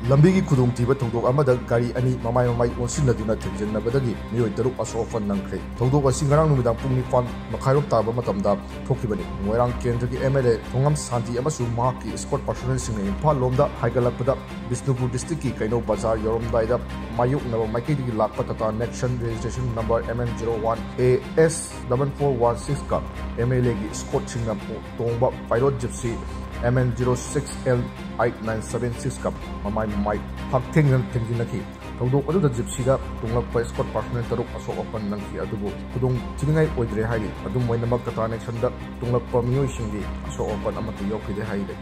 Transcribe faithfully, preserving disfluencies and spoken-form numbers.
ꯂꯝꯕꯤꯒꯤ ꯈꯨꯗꯣꯡꯊꯤꯕ ꯊꯧꯗꯣꯛ ꯑꯃꯗ ꯒꯥꯔꯤ ꯑꯅꯤ ꯃꯃꯥꯏ ꯃꯃꯥꯏ ꯑꯣꯟꯁꯤꯟꯅꯗꯨꯅ ꯊꯦꯡꯖꯤꯟꯅꯕꯗꯒꯤ ꯃꯤꯑꯣꯏ ꯇꯔꯨꯛ ꯑꯁꯣꯛ ꯑꯄꯟ ꯅꯪꯈ꯭ꯔꯦ꯫ ꯊꯧꯗꯣꯛ ꯑꯁꯤ ꯉꯔꯥꯡ ꯅꯨꯃꯤꯗꯥꯡ ꯄꯨꯡ ꯅꯤꯄꯥꯟ ꯃꯈꯥꯏꯔꯣꯝ ꯇꯥꯕ ꯃꯇꯝꯗ ꯊꯣꯛꯈꯤꯕꯅꯤ꯫ ꯃꯣꯏꯔꯥꯡ ꯀꯦꯟꯗ꯭ꯔꯒꯤ M L A ꯊꯣꯉꯝ ꯁꯥꯟꯇꯤ ꯑꯃꯁꯨꯡ ꯃꯍꯥꯛꯀꯤ escort personnelꯁꯤꯡꯅ ꯏꯝꯐꯥꯜ ꯂꯣꯝꯗ ꯍꯥꯏꯒꯠꯂꯛꯄꯗ ꯕꯤꯁꯅꯨꯄꯨꯔ districtꯀꯤ ꯀꯩꯅꯧ ꯕꯖꯥꯔ ꯌꯧꯔꯝꯗꯥꯏꯗ ꯃꯥꯌꯣꯛꯅꯕ ꯃꯥꯏꯀꯩꯗꯒꯤ ꯂꯥꯛꯄ Tata Nexon registration number M N zero one A S double four one sixꯀ M L Aꯒꯤ escortꯁꯤꯡꯅ ꯇꯣꯡꯕ pilot Gypsy M N zero six L eight nine seven sixꯀ ꯃꯃꯥꯏ ꯃꯃꯥꯏ ꯍꯛꯊꯦꯡꯅꯅ ꯊꯦꯡꯖꯤꯟꯅꯈꯤ꯫ ꯊꯧꯗꯣꯛ ꯑꯗꯨꯗ Gypsyꯗ ꯇꯣꯡꯂꯛꯄ escort personnel ꯇꯔꯨꯛ ꯑꯁꯣꯛ ꯑꯄꯟ ꯅꯪꯈꯤ, ꯑꯗꯨꯕꯨ ꯈꯨꯗꯣꯡ ꯊꯤꯅꯤꯡꯉꯥꯏ ꯑꯣꯏꯗ꯭ꯔꯦ ꯍꯥꯏꯔꯤ꯫ ꯑꯗꯨꯝ ꯑꯣꯏꯅꯃꯛ Tata Nexonꯗ ꯇꯣꯡꯂꯛꯄ ꯃꯤꯑꯣꯏꯁꯤꯡꯗꯤ ꯑꯁꯣꯛ ꯑꯄꯟ ꯑꯃꯠꯇ ꯌꯥꯎꯈꯤꯗꯦ ꯍꯥꯏꯔꯤ꯫